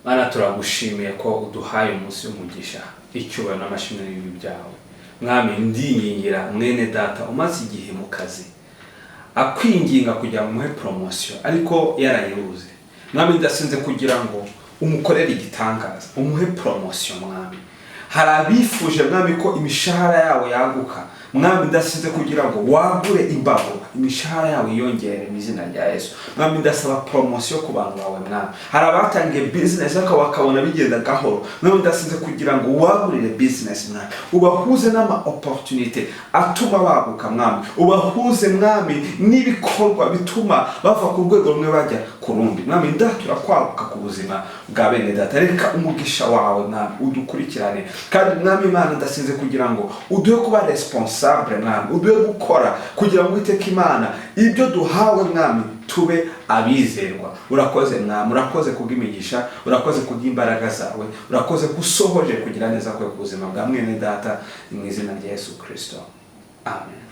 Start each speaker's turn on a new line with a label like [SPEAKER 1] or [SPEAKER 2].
[SPEAKER 1] Mana, turagushimiye ko uduhaye umunsi w'umugisha. Icyubahiro n'amashimwe n'ibibi byawe. Mwami, ndingingira mwene data umaze igihe mu kazi akwinginga kugira ngo umuhe promotion, ariko yarayibuze. Mwami, ndasenze kugira ngo umukorere igitangaza, umuhe promotion. Mwami, hari abifuje, Mwami, ko imishahara yabo yaguka. Mwami, ndasenze kugira ngo wagure imbago, imishahara yabo yiyongere mu izina rya Yesu. Mwami, ndasaba promotion ku bantu bawe. Mwami, hari abatangiye business ariko bakabona bigenda gahoro. Mwami, ndasenze kugira ngo wagurire business. Mwami, ubahuze n'ama opportunité atuma baguka. Mwami, ubahuze, Mwami, n'ibikorwa bituma bava ku rwego rumwe bajya ku rundi. Mwami, ndatura kwaguka ku buzima bwa bene data. Reka umugisha wawe, Mwami, udukurikirane. Kandi Mwami Imana, ndasenze kugira ngo uduhe kuba responsable. Mwami, uduhe gukora kugira ngo, Uwiteka Imana, ibyo duhawe, Mwami, tube abizerwa. Urakoze, Mwami, urakoze kubw'imigisha, urakoze kubw'imbaraga zawe, urakoze ko usohoje kugira neza kwe ku buzima bwa mwene data. Ni mu izina rya Yesu Kirisito, amen.